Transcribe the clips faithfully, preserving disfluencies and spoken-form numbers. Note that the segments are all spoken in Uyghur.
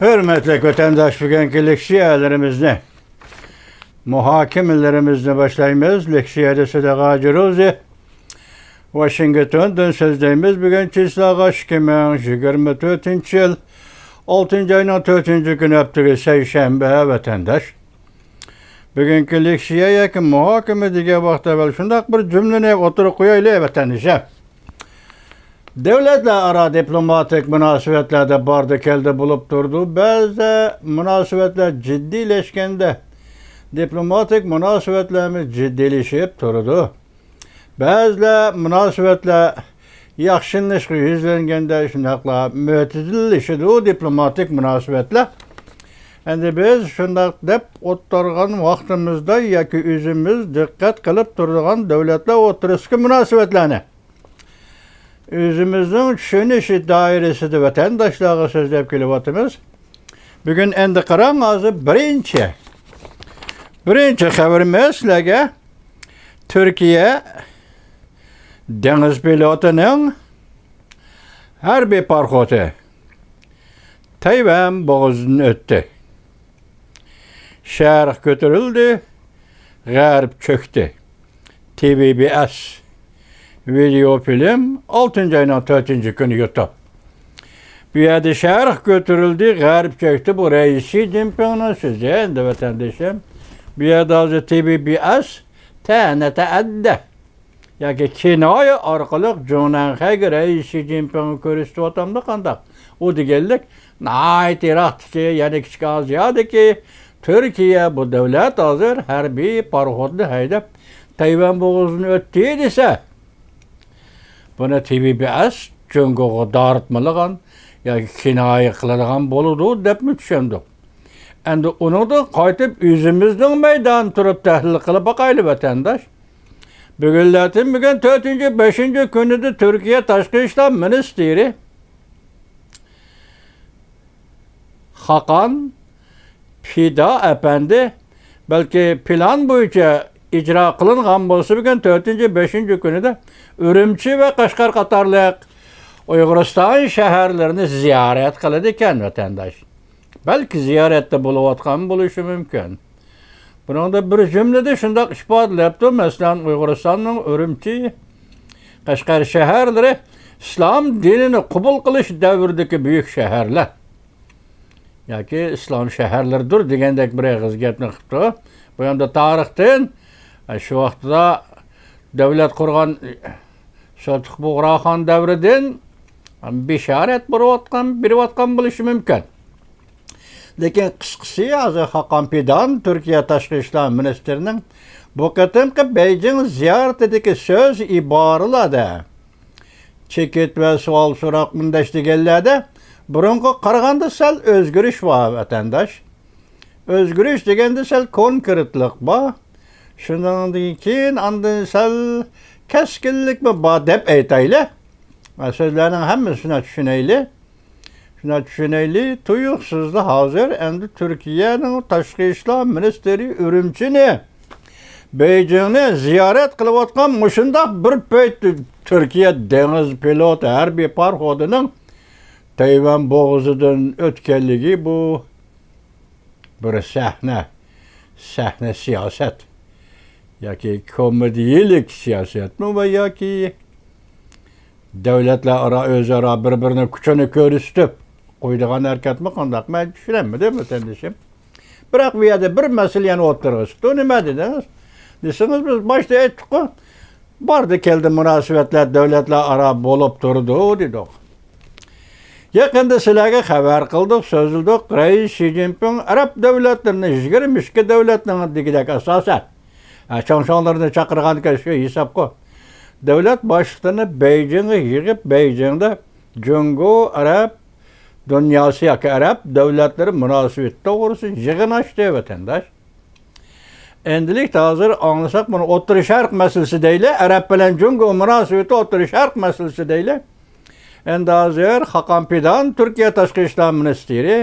ھۆرمەتلىك ۋەتەنداش، بۈگۈنكى لېكسىيەلىرىمىزنى، مۇھاكىمىلىرىمىزنى باشلايمىز. لېكسىيەدە سىدىق ھاجى روزى، ۋاشىنگتوندىن سۆزلەيمىز. بۈگۈن چىسلاغا ئىككى مىڭ يىگىرمە تۆتىنچى يىل، ئالتىنچى ئاينىڭ تۆتىنچى كۈنى، ھەپتىلىك سەيشەنبە، ۋەتەنداش. بۈگۈنكى لېكسىيە ياكى مۇھاكىمە دېگەن ۋاقىت ئەۋۋەل شۇنداق بىر جۈملىنى ئوتتۇرىغا قويايلى، ۋەتەندىشىم. دۆلەتلەر ئارا دىپلوماتىك مۇناسىۋەتلەردە باردى كەلدى بولۇپ تۇرىدۇ. بەزىدە مۇناسىۋەتلەر جىددىيلەشكەندە، دىپلوماتىك مۇناسىۋەتلەرمۇ جىددىيلىشىپ تۇرىدۇ. بەزىدە مۇناسىۋەتلەر ياخشىلىنىشقا يۈزلەنگەندە، شۇنداقلا مۆتىدىللىشىدۇ دىپلوماتىك مۇناسىۋەتلەر. ئەمدى بىز شۇنداق دەپ ئولتۇرغان ۋاقتىمىزدا ياكى ئۆزىمىز دىققەت قىلىپ تۇرىدىغان دۆلەتلەر ئوتتۇرىسىدىكى مۇناسىۋەتلەرنى ئۆزىمىزنىڭ چۈشىنىشى دائىرىسىدە ۋەتەنداشلارغا سۆزلەپ كېلىۋاتىمىز. بۈگۈن ئەمدى قاراڭ، ھازىر بىرىنچى، بىرىنچى خەۋىرىمىز سىلەرگە تۈركىيە دېڭىز پلوتىنىڭ ھەربىي پاراخوتى تەيۋەن بوغۇزىدىن ئۆتتى. شەرق كۆتۈرۈلدى، غەرب چۆكتى. تى ۋى بى ئەس. ۋىدېئو فىلىم، ئالتىنچى ئاينىڭ تۆتىنچى كۈنى يۇتۇپ. بۇ يەردە شەرق كۆتۈرۈلدى، غەرب چۆكتى. بۇ رەئىس شى جىنپىڭنىڭ سۆزى، ئەمدى ۋەتەندىشىم. بۇ يەردە ھازىر تى ۋى بى ئەس تەنەتەئەددە ياكى كىنايە ئارقىلىق جۇڭنەنخەيگە رەئىس شى جىنپىڭ كۆرسىتىۋاتامدۇ قانداق؟ ئۇ دېگەنلىك، ناھايىتى يىراقتىكى، يەنە كىچىك ئازىيادىكى تۈركىيە بۇ دۆلەت ھازىر ھەربىي پاراخوتنى ھەيدەپ، تەيۋەن بوغۇزىدىن ئۆتتى دېسە، بۇنى تى ۋى بى ئەس جۇڭگوغا دارىتمىلىغان ياكى كىنايە قىلىدىغان بولىدۇ دەپمۇ چۈشەندۇق. ئەمدى ئۇنىڭدىن قايتىپ ئۆزىمىزنىڭ مەيدانىدا تۇرۇپ تەھلىل قىلىپ باقايلى، ۋەتەنداش. بۈگۈنلەردىن بۈگۈن تۆتىنچى، بەشىنچى كۈنىدە تۈركىيە تاشقى ئىشلار مىنىستىرى خاقان پىدا ئەپەندى، بەلكى پىلان بويىچە ئىجرا قىلىنغان بولسا، بۈگۈن تۆتىنچى، بەشىنچى كۈنىدە ئۈرۈمچى ۋە قەشقەر قاتارلىق ئۇيغۇرىستان شەھەرلىرىنى زىيارەت قىلىدىكەن، ۋەتەنداش. بەلكى زىيارەتتە بولۇۋاتقان بولۇشى مۇمكىن. بۇنىڭدا بىر جۈملىدە شۇنداق ئىپادىلەپتۇ، مەسىلەن، ئۇيغۇرىستاننىڭ ئۈرۈمچى، قەشقەر شەھەرلىرى ئىسلام دىنىنى قوبۇل قىلىش دەۋرىدىكى بۈيۈك شەھەرلەر ياكى ئىسلام شەھەرلىرىدۇر دېگەندەك بىر ئېغىز گەپنى قىپتۇ. بۇ يەردە تارىختىن، شۇ ۋاقىتتا دۆلەت قۇرغان سۆتۈخ بۇغراخان دەۋرىدىن بېشارەت بېرىۋاتقان، بېرىۋاتقان بولۇشى مۇمكىن. لېكىن قىسقىسى، ھازىر خاقان پىدان، تۈركىيە تاشقى ئىشلار مىنىستىرىنىڭ بۇ قېتىمقى بېيجىڭ زىيارىتىدىكى سۆز ئىبارىلەردە چېكىت ۋە سوئال سوراق مۇنداش دېگەنلەردە بۇرۇنقىغا قارىغاندا سەل ئۆزگىرىش بار، ۋەتەنداش. ئۆزگىرىش دېگەندە سەل كونكرېتلىق بار. شۇنىڭدىن كېيىن ئاندىن سەل كەسكىنلىكمۇ بار دەپ ئېيتايلى. سۆزلەرنىڭ ھەممىسىنى چۈشىنەيلى. شۇنداق چۈشىنەيلى، تۇيۇقسىزلا ھازىر ئەمدى تۈركىيەنىڭ تاشقى ئىشلار مىنىستىرى ئۈرۈمچىنى، بېيجىڭنى زىيارەت قىلىۋاتقان مۇشۇنداق بىر پەيت تۈركىيە دېڭىز پلوتى ھەربىي پاراخوتىنىڭ تەيۋەن بوغۇزىدىن ئۆتكەنلىكى بۇ بىر سەھنە، سەھنە سىياسەت ياكى كومېدىيىلىك سىياسەتمۇ ۋە ياكى دۆلەتلەر ئارا ئۆزئارا بىر-بىرىنىڭ كۈچىنى كۆرسىتىپ قويىدىغان ھەرىكەتمۇ قانداق؟ مەن چۈشىنەلمىدىم، ۋەتەندىشىم. بىراق بۇ يەردە بىر مەسىلە يەنە ئوتتۇرىغا چىقتى. ئۇ نېمە دېدىڭىز؟ دېسىڭىز، بىز باشتا ئېيتتۇققۇ، باردى كەلدى مۇناسىۋەتلەر دۆلەتلەر ئارا بولۇپ تۇرىدۇ دېدۇق. يېقىندا سىلەرگە خەۋەر قىلدۇق، سۆزلىدۇق، رەئىس شى جىنپىڭ ئەرەب دۆلەتلىرىنى، يىگىرمە ئىككى دۆلەتنىڭ دېگۈدەك ئاساسەن، ھە، چوڭ-چوڭلىرىنى چاقىرغانىكەن، شۇ ھېسابقۇ. دۆلەت باشلىقلىرىنى بېيجىڭغا يىغىپ، بېيجىڭدا جۇڭگو، ئەرەب دۇنياسى ياكى ئەرەب دۆلەتلىرى مۇناسىۋىتى توغرىسىدا يىغىن ئاچتى، ۋەتەنداش. ئەمدىلىكتە ھازىر ئاڭلىساق، بۇنى ئوتتۇرا شەرق مەسىلىسى دەيلى، ئەرەب بىلەن جۇڭگو مۇناسىۋىتى ئوتتۇرا شەرق مەسىلىسى دەيلى. ئەمدى ھازىر خاقان پىدان، تۈركىيە تاشقى ئىشلار مىنىستىرى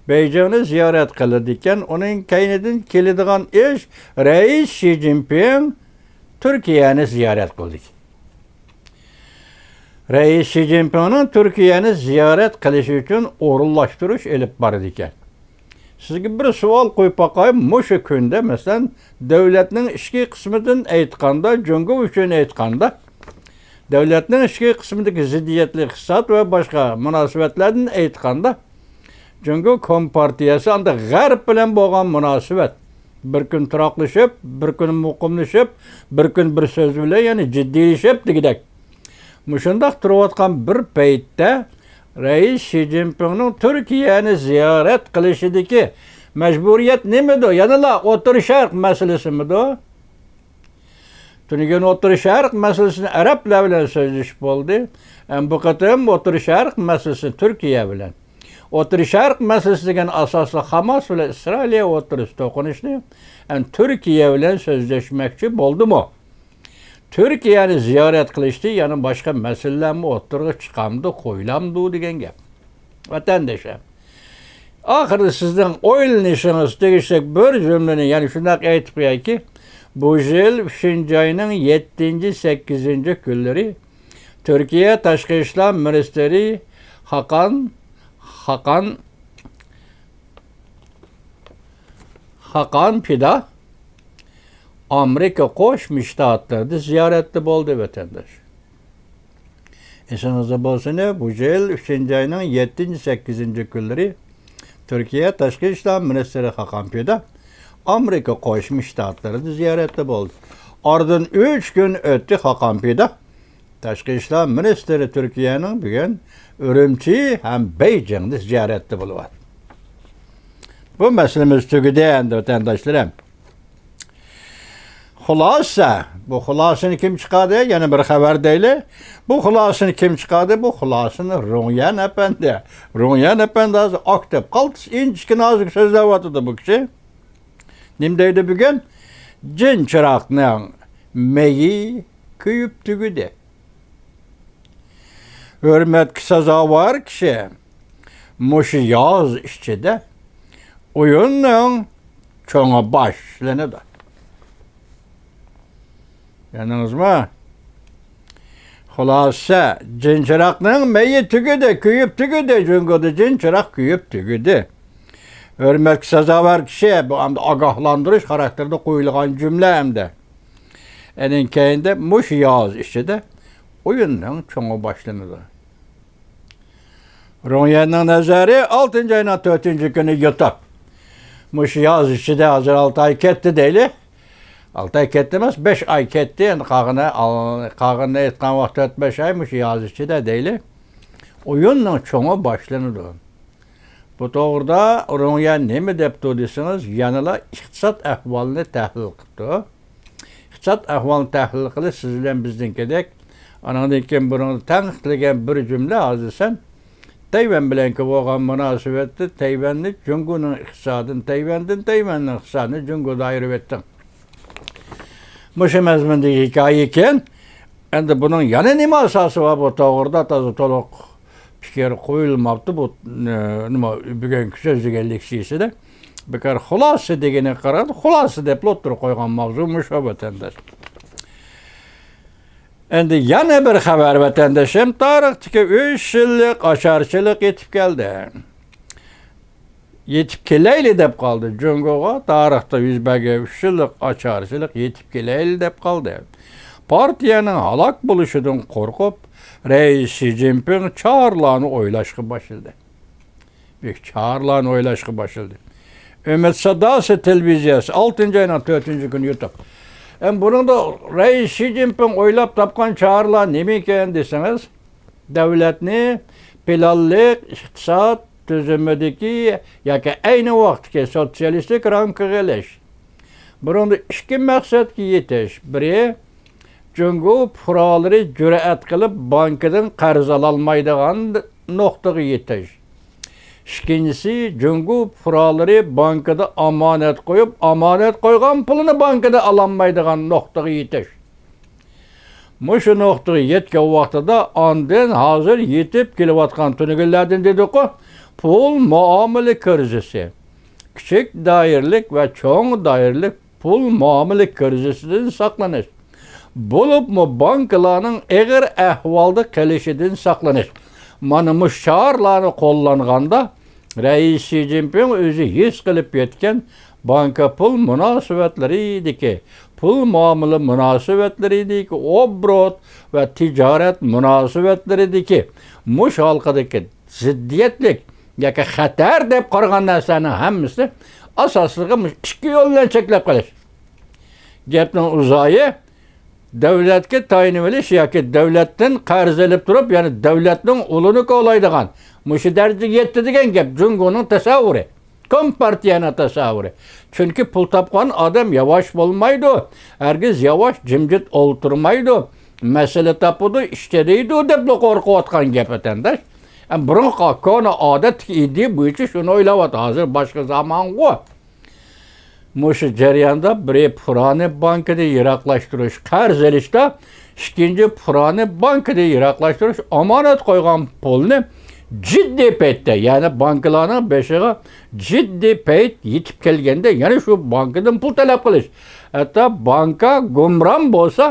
بېيجىڭنى زىيارەت قىلىدىكەن. ئۇنىڭ كەينىدىن كېلىدىغان ئىش، رەئىس شى جىنپىڭ تۈركىيەنى زىيارەت قىلدى. رەئىس شى جىنپىڭنىڭ تۈركىيەنى زىيارەت قىلىشى ئۈچۈن ئورۇنلاشتۇرۇش ئېلىپ بارىدىكەن. سىزگە بىر سوئال قويۇپ باقاي، مۇشۇ كۈندە، مەسىلەن، دۆلەتنىڭ ئىچكى قىسمىدىن ئېيتقاندا، جۇڭگو ئۈچۈن ئېيتقاندا، دۆلەتنىڭ ئىچكى قىسمىدىكى زىددىيەتلىك ئىقتىساد ۋە باشقا مۇناسىۋەتلەردىن ئېيتقاندا، جۇڭگو كومپارتىيەسى ئاندىن غەرب بىلەن بولغان مۇناسىۋەت، بىر كۈن تۇراقلىشىپ، بىر كۈن مۇقىملىشىپ، بىر كۈن بىر سۆز بىلەن، يەنى جىددىيلىشىپ دېگۈدەك. مۇشۇنداق تۇرۇۋاتقان بىر پەيتتە، رەئىس شى جىنپىڭنىڭ تۈركىيەنى زىيارەت قىلىشىدىكى مەجبۇرىيەت نېمىدۇ؟ يەنىلا ئوتتۇرا شەرق مەسىلىسىمىدۇ؟ تۈنۈگۈن ئوتتۇرا شەرق مەسىلىسىنى ئەرەبلەر بىلەن سۆزلىشىپ بولدى. ئەم، بۇ قېتىم ئوتتۇرا شەرق مەسىلىسىنى تۈركىيە بىلەن. ئوتتۇرا شەرق مەسىلىسى دېگەن ئاساسلىق ھاماس بىلەن ئىسرائىلىيە ئوتتۇرىسىدا توقۇنۇشنى، ئەم، تۈركىيە بىلەن سۆزلەشمەكچى بولدىمۇ؟ تۈركىيەنى زىيارەت قىلىشتى، يەنە باشقا مەسىلىلەرمۇ ئوتتۇرىغا چىقامدۇ، قويۇلامدۇ دېگەن گەپ. ۋەتەندىشىم، ئاخىرىدا سىزنىڭ ئويلىنىشىڭىز تېگىشلىك بىر جۈملىنى يەنە شۇنداق ئېيتىپ قويايكى، بۇ يىل ئۈچىنچى ئاينىڭ يەتتىنچى، سەككىزىنچى كۈنلىرى تۈركىيە تاشقى ئىشلار مىنىستىرى خاقان، خاقان، خاقان پىدا ئامېرىكا قوشما شتاتلىرىدا زىيارەتتە بولدى، ۋەتەنداش. ئېسىڭىزدە بولسۇن، بۇ يىل ئۈچىنچى ئاينىڭ يەتتىنچى، سەككىزىنچى كۈنلىرى تۈركىيە تاشقى ئىشلار مىنىستىرى خاقان پىدا ئامېرىكا قوشما شتاتلىرىدا زىيارەتتە بولدى. ئارىدىن ئۈچ كۈن ئۆتتى، خاقان پىدا تاشقى ئىشلار مىنىستىرى تۈركىيەنىڭ بۈگۈن ئۈرۈمچى ھەم بېيجىڭدا زىيارەتتە بولۇۋاتىدۇ. بۇ مەسىلىمىز تۈگىدى ئەمدى، ۋەتەنداشلىرىم. خۇلاسە، بۇ خۇلاسىنى كىم چىقاردى؟ يەنە بىر خەۋەر دەيلى. بۇ خۇلاسىنى كىم چىقاردى؟ بۇ خۇلاسىنى رۇڭيەن ئەپەندى. رۇڭيەن ئەپەندى ھازىر ئاكتىپ، قالتىس ئىنچىكە نازۇك سۆزلەۋاتىدۇ بۇ كىشى. نېمە دەيدۇ بۈگۈن؟ جىن چىراغنىڭ مېيى كۆيۈپ تۈگىدى. ھۆرمەتكە سازاۋەر كىشى، مۇشۇ ياز ئىچىدە ئويۇننىڭ چوڭى باشلىنىدۇ. يانىڭىزمۇ؟ خۇلاسە، جىن چىراغنىڭ مېيى تۈگىدى، كۆيۈپ تۈگىدى، جۇڭگودا جىن چىراغ كۆيۈپ تۈگىدى. ھۆرمەتكە سازاۋەر كىشى، بۇ ئەمدى ئاگاھلاندۇرۇش خاراكتېرىدە قويۇلغان جۈملە ئەمدى. ئېنىڭ كەينىدە مۇشۇ ياز ئىچىدە ئويۇننىڭ چوڭى باشلىنىدۇ. رۇڭيەننىڭ نەزەرى ئالتىنچى ئاينىڭ تۆتىنچى كۈنى يۇتۇپ، مۇشۇ ياز ئىچىدە ھازىر ئالتە ئاي كەتتى دەيلى. ئالتە ئاي كەتتى ئەمەس، بەش ئاي كەتتى. ئەمدى قالغىنى، قالغىنىنى ئېيتقان ۋاقىت تۆت، بەش ئاي، مۇشۇ ياز ئىچىدە دەيلى. ئويۇننىڭ چوڭى باشلىنىدۇ. بۇ توغرىدا رۇڭيەن نېمە دەپتۇ دېسىڭىز، يەنىلا ئىقتىساد ئەھۋالىنى تەھلىل قىپتۇ. ئىقتىساد ئەھۋالىنى تەھلىل قىلىش سىز بىلەن بىزنىڭكىدەك. ئانىڭدىن كېيىن بۇنىڭدا تەنقىدلىگەن بىر جۈملە ھازىر سەن تەيۋەن بىلەنكى بولغان مۇناسىۋەتتە تەيۋەننى جۇڭگونىڭ ئىقتىسادىنى، تەيۋەندىن تەيۋەننىڭ ئىقتىسادىنى جۇڭگودا ئايرىۋەتتىڭ. مۇشۇ مەزمۇندىكى ھېكايە ئىكەن. ئەمدى بۇنىڭ يەنە نېمە ئاساسى بار بۇ توغرىدا؟ تازا تولۇق پىكىر قويۇلماپتۇ بۇ، ئە، نېمە، بۈگۈنكى سۆزلىگەنلىك ئىچىدە. بىكار خۇلاسە دېگىنىگە قارىغاندا، خۇلاسە دەپلا ئوتتۇرىغا قويغان ماۋزۇ مۇشۇ، ۋەتەنداش. ئەمدى يەنە بىر خەۋەر، ۋەتەندىشىم، تارىختىكى ئۈچ يىللىق ئاچارچىلىق يېتىپ كەلدى. يېتىپ كېلەيلى دەپ قالدى. جۇڭگوغا تارىختا يۈز بەرگەن ئۈچ يىللىق ئاچارچىلىق يېتىپ كېلەيلى دەپ قالدى. پارتىيەنىڭ ھالاك بولۇشىدىن قورقۇپ، رەئىس شى جىنپىڭ چارىلارنى ئويلاشقا باشلىدى. بۈيۈك چارىلارنى ئويلاشقا باشلىدى. ئۈمىد ساداسى تېلېۋىزىيەسى، ئالتىنچى ئاينىڭ تۆتىنچى كۈنى يۇتۇپ. ئەم، بۇنىڭدا رەئىس شى جىنپىڭ ئويلاپ تاپقان چارىلار نېمىكەن دېسىڭىز، دۆلەتنى پىلانلىق ئىقتىساد تۈزۈمىدىكى ياكى ئەينى ۋاقىتتىكى سوتسىيالىستىك رامكىغا ئېلىش. بۇنىڭدا ئىككى مەقسەتكە يېتىش. بىرى، جۇڭگو پۇقرالىرى جۈرئەت قىلىپ بانكىدىن قەرز ئالالمايدىغان نۇقتىغا يېتىش. ئىككىنچىسى، جۇڭگو پۇقرالىرى بانكىدا ئامانەت قويۇپ، ئامانەت قويغان پۇلىنى بانكىدا ئالالمايدىغان نۇقتىغا يېتىش. مۇشۇ نۇقتىغا يەتكەن ۋاقتىدا ئاندىن ھازىر يېتىپ كېلىۋاتقان تۈنۈگۈنلەردىن دېدۇققۇ، پۇل مۇئامىلە كىرىزىسى، كىچىك دائىرىلىك ۋە چوڭ دائىرىلىك پۇل مۇئامىلە كىرىزىسىدىن ساقلىنىش، بولۇپمۇ بانكىلارنىڭ ئېغىر ئەھۋالدا قېلىشىدىن ساقلىنىش. مانا مۇشۇ چارىلەرنى قوللانغاندا، رەئىس شى جىنپىڭ ئۆزى ھېس قىلىپ يەتكەن بانكا پۇل مۇناسىۋەتلىرىدىكى، پۇل مۇئامىلە مۇناسىۋەتلىرىدىكى، ئوبوروت ۋە تىجارەت مۇناسىۋەتلىرىدىكى مۇشۇ ھالقىدىكى زىددىيەتلىك ياكى خەتەر دەپ قارىغان نەرسىلەرنىڭ ھەممىسىنى ئاساسلىقى مۇشۇ ئىككى يول بىلەن چەكلەپ قېلىش. گەپنىڭ ئۇزايى، دۆلەتكە تايىنىۋېلىش ياكى دۆلەتتىن قەرز ئېلىپ تۇرۇپ، يەنى دۆلەتنىڭ ئۇلىنى كولايدىغان، مۇشۇ دەرىجىگە يەتتى دېگەن گەپ جۇڭگونىڭ تەسەۋۋۇرى، كومپارتىيەنىڭ تەسەۋۋۇرى. چۈنكى پۇل تاپقان ئادەم ياۋاش بولمايدۇ، ھەرگىز ياۋاش جىمجىت ئولتۇرمايدۇ، مەسىلە تاپىدۇ، ئىش چېدىيدۇ دەپلا قورقۇۋاتقان گەپ، ۋەتەنداش. ئەم، بۇرۇنقى كونا ئادەتتىكى ئىدىيە بويىچە شۇنى ئويلاۋاتىدۇ، ھازىر باشقا زامانغۇ. مۇشۇ جەرياندا بىرى پۇرانى بانكىنى يىراقلاشتۇرۇش، قەرز ئېلىشتا، ئىككىنچى پۇرانى بانكىنى يىراقلاشتۇرۇش، ئامانەت قويغان پۇلنى جىددىي پەيتتە، يەنى بانكىلارنىڭ بېشىغا جىددىي پەيت يېتىپ كەلگەندە، يەنە شۇ بانكىدىن پۇل تەلەپ قىلىش. ھەتتا بانكا گۇمران بولسا،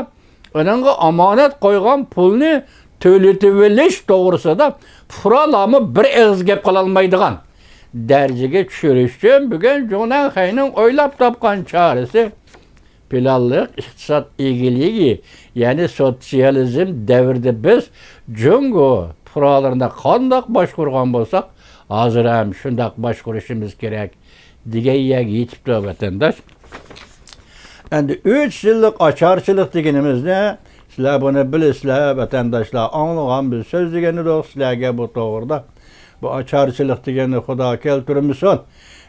ئۇنىڭغا ئامانەت قويغان پۇلنى تۆلىتىۋېلىش توغرىسىدا پۇقرالارمۇ بىر ئېغىز گەپ قىلالمايدىغان دەرىجىگە چۈشۈرۈش ئۈچۈن بۈگۈن جۇڭنەن خەينىڭ ئويلاپ تاپقان چارىسى پىلانلىق ئىقتىساد ئىگىلىكى، يەنى سوتسىيالىزم دەۋرىدە بىز جۇڭگو پۇقرالىرىنى قانداق باشقۇرغان بولساق، ھازىر ھەم شۇنداق باشقۇرۇشىمىز كېرەك دېگەن يەرگە يېتىپتۇ، ۋەتەنداش. ئەمدى ئۈچ يىللىق ئاچارچىلىق دېگىنىمىزنى سىلەر بۇنى بىلىسىلەر، ۋەتەنداشلار. ئاڭلىغان بىز سۆزلىگەن ئىدۇق سىلەرگە بۇ توغرىدا. بۇ ئاچارچىلىق دېگەننى خۇدا كەلتۈرمىسۇن.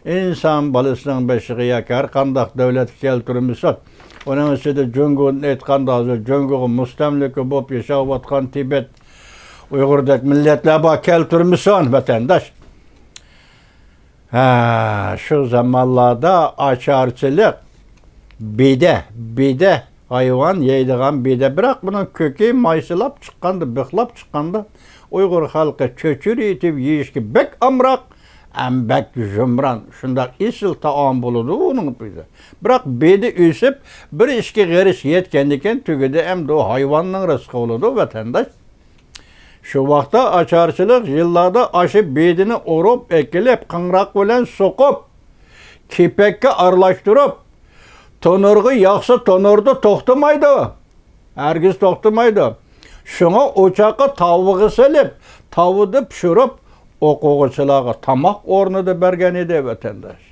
ئىنسان بالىسىنىڭ بېشىغا ياكى ھەر قانداق دۆلەتكە كەلتۈرمىسۇن. ئۇنىڭ ئىچىدە جۇڭگودىن ئېيتقاندا، ھازىر جۇڭگوغا مۇستەملىكە بولۇپ ياشاۋاتقان تىبەت، ئۇيغۇردەك مىللەتلەر بار، كەلتۈرمىسۇن، ۋەتەنداش. ھە، شۇ زامانلاردا ئاچارچىلىق، بېدە، بېدە، ھايۋان يەيدىغان بېدە. بىراق بۇنىڭ كۆكى مايسىلاپ چىققاندا، بىخلاپ چىققاندا، ئۇيغۇر خەلقى چۆچۈرە ئېتىپ يېيىشكە بەك ئامراق، ھەم بەك زۇمران، شۇنداق ئېسىل تائام بولىدۇ ئۇنىڭ ئۆزى. بىراق بېدە ئۆسۈپ، بىر ئىككى غېرىچ يەتكەندىن كېيىن تۈگىدى، ئەمدى ئۇ ھايۋاننىڭ رىزقى بولىدۇ، ۋەتەنداش. شۇ ۋاقىتتا ئاچارچىلىق يىللاردا ئاشۇ بېدىنى ئۇرۇپ ئەكېلىپ، قىڭراق بىلەن سوقۇپ، كېپەككە ئارىلاشتۇرۇپ، تونۇرغا ياقسا، تونۇردا توختىمايدۇ. ھەرگىز توختىمايدۇ. شۇڭا ئوچاققا تاۋىغا سېلىپ، تاۋىدا پىشۇرۇپ، ئوقۇغۇچىلارغا تاماق ئورنىدا بەرگەن ئىدى، ۋەتەنداش.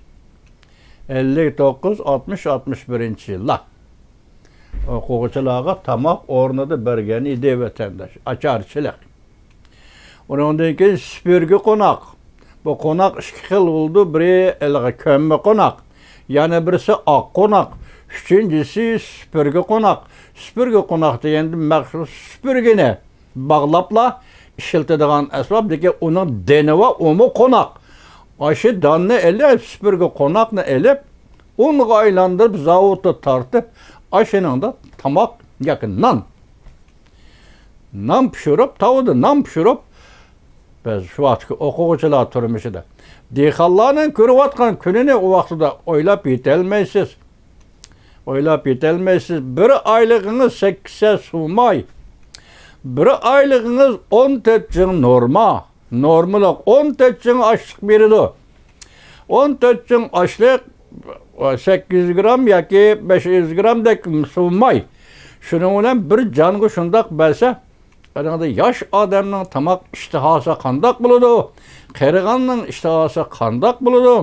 ئەللىك توققۇز، ئاتمىش، ئاتمىش بىرىنچى يىللار. ئوقۇغۇچىلارغا تاماق ئورنىدا بەرگەن ئىدى، ۋەتەنداش. ئاچارچىلىق. ئۇنىڭدىن كېيىن سۈپۈرگە قوناق. بۇ قوناق ئىككى خىل بولىدۇ. بىرى ھېلىقى كۆممە قوناق، يەنە بىرسى ئاق قوناق، ئۈچىنچىسى سۈپۈرگە قوناق. سۈپۈرگە قوناق دېگەندە مەخسۇس سۈپۈرگىنى باغلاپلا ئىشلىتىدىغان ئەسۋاب، لېكىن ئۇنىڭ دېنى بار، ئۇمۇ قوناق. ئاشۇ داننى ئېلىپ، سۈپۈرگە قوناقنى ئېلىپ، ئۇنغا ئايلاندۇرۇپ، زاۋۇتتا تارتىپ، ئاشۇنىڭدا تاماق ياكى نان، نان پىشۇرۇپ، تاۋىدا نان پىشۇرۇپ، بىز شۇ ۋاقىتتىكى ئوقۇغۇچىلار تۇرمۇشىدا دېھقانلارنىڭ كۆرۈۋاتقان كۈنىنى ئۇ ۋاقتىدا ئويلاپ يېتەلمەيسىز. ئويلاپ يېتەلمەيسىز. بىر ئايلىقىڭىز سەككىز سەت سوماي. بىر ئايلىقىڭىز ئون تۆت جىڭ نورما. نورمىلىق ئون تۆت جىڭ ئاشلىق بېرىدۇ. ئون تۆت جىڭ ئاشلىق، سەككىز يۈز گرام ياكى بەش يۈز گرامدەك سوماي. شۇنىڭ بىلەن بىر جانغا شۇنداق بەرسە، ئەنىڭدە ياش ئادەمنىڭ تاماق ئىشتىھاسى قانداق بولىدۇ؟ قېرىغاننىڭ ئىشتىھاسى قانداق بولىدۇ؟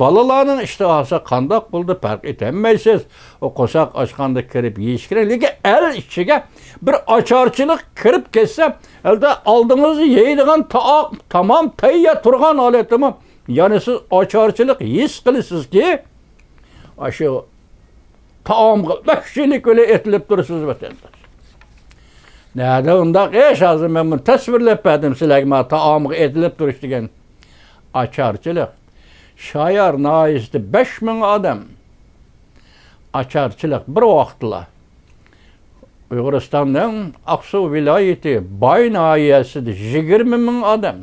بالىلارنىڭ ئىشتىھاسى قانداق بولىدۇ؟ پەرق ئېتەلمەيسىز. ئۇ قورساق ئاچقاندا كىرىپ يېيىش كېرەك. لېكىن ئەل ئىچىگە بىر ئاچارچىلىق كىرىپ كەتسە، ئەلدە ئالدىڭىزدا يەيدىغان تائام تامام تەييار تۇرغان ھالەتتىمۇ، يەنە سىز ئاچارچىلىق ھېس قىلىسىزكى، ئاشۇ تائامغا ۋەھشىيلىك بىلەن ئېتىلىپ تۇرىسىز، ۋەتەنداش. نەدە ئۇنداق ئىش؟ ھازىر مەن بۇنى تەسۋىرلەپ بەردىم سىلەرگە، مانا، تائامغا ئېتىلىپ تۇرۇش دېگەن ئاچارچىلىق. شايار ناھىيەسىدە بەش مىڭ ئادەم ئاچارچىلىق بىر ۋاقىتلا. ئۇيغۇرىستاننىڭ ئاقسۇ ۋىلايىتى باي ناھىيەسىدە يىگىرمە مىڭ ئادەم.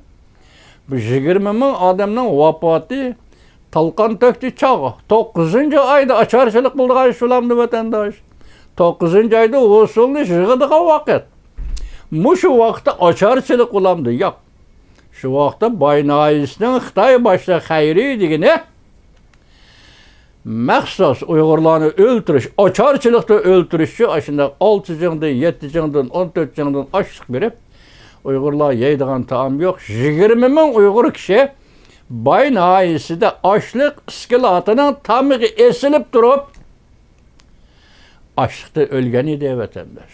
بۇ يىگىرمە مىڭ ئادەمنىڭ ۋاپاتى تالقان تۆكتى چاغ. توققۇزىنچى ئايدا ئاچارچىلىق بولىدىغان ئىش بولامدۇ، ۋەتەنداش؟ توققۇزىنچى ئايدا ھوسۇلنى يىغىدىغان ۋاقىت. مۇشۇ ۋاقىتتا ئاچارچىلىق بولامدۇ؟ ياق. شۇ ۋاقىتتا باي ناھىيەسىنىڭ خىتاي باشلىقى خەيرىي دېگىنى مەخسۇس ئۇيغۇرلارنى ئۆلتۈرۈش، ئاچارچىلىقتا ئۆلتۈرۈش ئۈچۈن ئاشۇنداق ئالتە جىڭدىن، يەتتە جىڭدىن، ئون تۆت جىڭدىن ئاشلىق بېرىپ، ئۇيغۇرلار يەيدىغان تائام يوق، يىگىرمە مىڭ ئۇيغۇر كىشى باي ناھىيەسىدە ئاشلىق ئىسكىلاتىنىڭ تامىقى ئېسىلىپ تۇرۇپ، ئاچلىقتا ئۆلگەن ئىدى، ۋەتەنداش.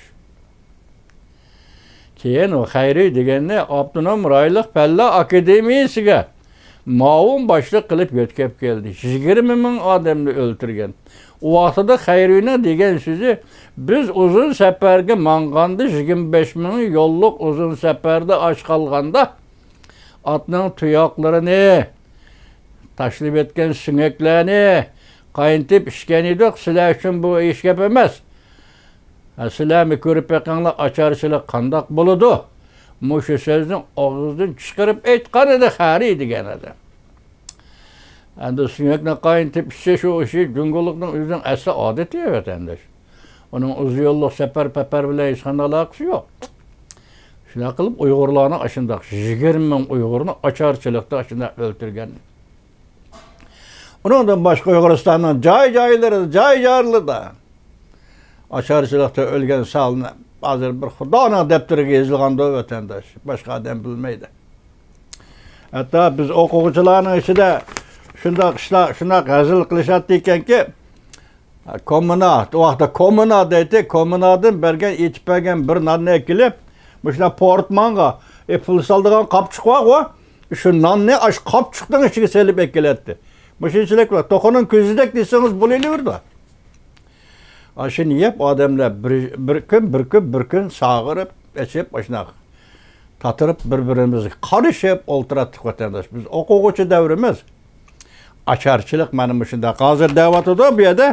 كېيىن ئۇ خەيرىي دېگەننى ئاپتونوم رايونلۇق پەنلەر ئاكادېمىيىسىگە مۇئاۋىن باشلىق قىلىپ يۆتكەپ كەلدى. يىگىرمە مىڭ ئادەمنى ئۆلتۈرگەن. ئۇ ۋاقتىدا خەيرىينىڭ دېگەن سۆزى، بىز ئۇزۇن سەپەرگە ماڭغاندا يىگىرمە بەش مىڭ يوللۇق ئۇزۇن سەپەردە ئاچ قالغاندا، ئاتنىڭ تۇياقلىرىنى، تاشلىۋەتكەن سۆڭەكلەرنى قاينىتىپ ئىچكەن ئىدۇق. سىلەر ئۈچۈن بۇ ھېچ گەپ ئەمەس. ھە، سىلەرمۇ كۆرۈپ بېقىڭلار، ئاچارچىلىق قانداق بولىدۇ؟ مۇشۇ سۆزنى ئاغزىدىن چىقىرىپ ئېيتقان ئىدى خەيرىي دېگەن ئادەم. ئەمدى سۆڭەكنى قاينىتىپ ئىچىش، ئۇ ئىشى جۇڭگولۇقنىڭ ئۆزىنىڭ ئەسلى ئادىتى، ۋەتەنداش. ئۇنىڭ ئۇزۇن يوللۇق سەپەر-پەپەر بىلەن ھېچقانداق ئالاقىسى يوق. شۇنداق قىلىپ ئۇيغۇرلارنى ئاشۇنداق يىگىرمە مىڭ ئۇيغۇرنى ئاچارچىلىقتا ئاشۇنداق ئۆلتۈرگەن. ئۇنىڭدىن باشقا ئۇيغۇرىستاننىڭ جاي-جايلىرىدا، جاي-جايلىرىدا ئاچارچىلىقتا ئۆلگەن سانى ھازىر بىر خۇدانىڭ دەپتىرىگە يېزىلغاندۇ، ۋەتەنداش. باشقا ئادەم بىلمەيدۇ. ھەتتا بىز ئوقۇغۇچىلارنىڭ ئىچىدە شۇنداق ئىشلار، شۇنداق ھەزىل قىلىشاتتى ئىكەنكى، كوممۇنا، ئۇ ۋاقىتتا كوممۇنا دەيتتى، كوممۇنادىن بەرگەن، ئېتىپ بەرگەن بىر ناننى ئەكېلىپ، مۇشۇنداق پورتمانغا، ئە، پۇل سالىدىغان قاپچۇق بارغۇ، شۇ ناننى ئاشۇ قاپچۇقنىڭ ئىچىگە سېلىپ ئەكېلەتتى. مۇشۇنچىلىك بار. توخۇنىڭ كۆزىدەك دېسىڭىز بولۇۋېرىدۇ. ئاشۇنى يەپ ئادەملەر بىر، بىر كۈن، بىر كۈن، بىر كۈن ساغىرىپ، ئېچىپ، ئاشۇنداق تاتىرىپ، بىر-بىرىمىزگە قارىشىپ ئولتۇراتتۇق، ۋەتەنداش. بىز ئوقۇغۇچى دەۋرىمىز. ئاچارچىلىق مانا مۇشۇنداق ھازىر دەۋاتىدۇ بۇ يەردە.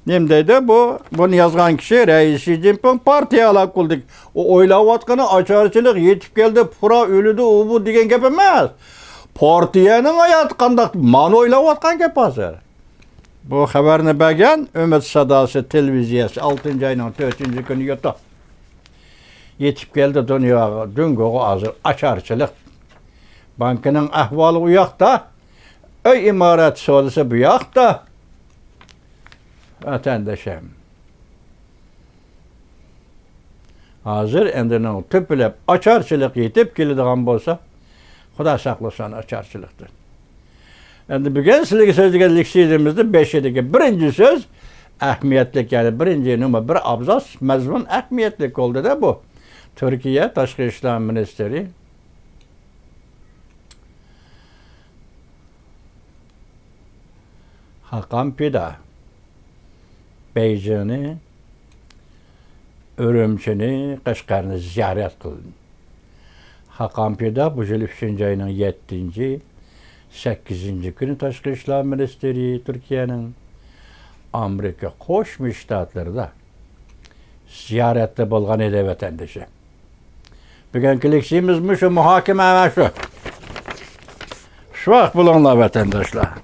نېمە دەيدۇ بۇ؟ بۇنى يازغان كىشى رەئىس شى جىنپىڭ، پارتىيە ھالاك بولدى. ئۇ ئويلاۋاتقىنى ئاچارچىلىق يېتىپ كەلدى، پۇقرا ئۆلىدۇ، ئۇ بۇ دېگەن گەپ ئەمەس. پارتىيەنىڭ ھاياتى قانداق؟ مانا ئويلاۋاتقان گەپ ھازىر. بۇ خەۋەرنى بەرگەن ئۈمىد ساداسى تېلېۋىزىيەسى ئالتىنچى ئاينىڭ تۆتىنچى كۈنى يۇتۇق. يېتىپ كەلدى دۇنياغا، جۇڭگوغا ھازىر ئاچارچىلىق. بانكىنىڭ ئەھۋالى ئۇ ياقتا، ئۆي ئىمارەت سودىسى بۇ ياقتا. ۋەتەندىشىم. ھازىر ئەمدى تۆپىلەپ ئاچارچىلىق يېتىپ كېلىدىغان بولسا، خۇدا ساقلىسۇن ئاچارچىلىقتىن. ئەمدى بۈگۈن سىلەرگە سۆزلىگەن لېكسىيىمىزنىڭ بېشىدىكى بىرىنچى سۆز، ئەھمىيەتلىك، يەنى بىرىنچى نومۇر بىر ئابزاس مەزمۇن ئەھمىيەتلىك بولدى-دە بۇ. تۈركىيە تاشقى ئىشلار مىنىستىرى خاقان پىدا بېيجىڭنى، ئۈرۈمچىنى، قەشقەرنى زىيارەت قىلدى. خاقان پىدا بۇ يىل ئۈچىنچى ئاينىڭ يەتتىنچى، سەككىزىنچى كۈنى تاشقى ئىشلار مىنىستىرى تۈركىيەنىڭ ئامېرىكا قوشما شتاتلىرىدا زىيارەتتە بولغان ئىدى، ۋەتەندىشى. بۈگۈنكى لېكسىيىمىز مۇشۇ، مۇھاكىمە مانا شۇ. خۇشۋاق بولۇڭلار، ۋەتەنداشلار.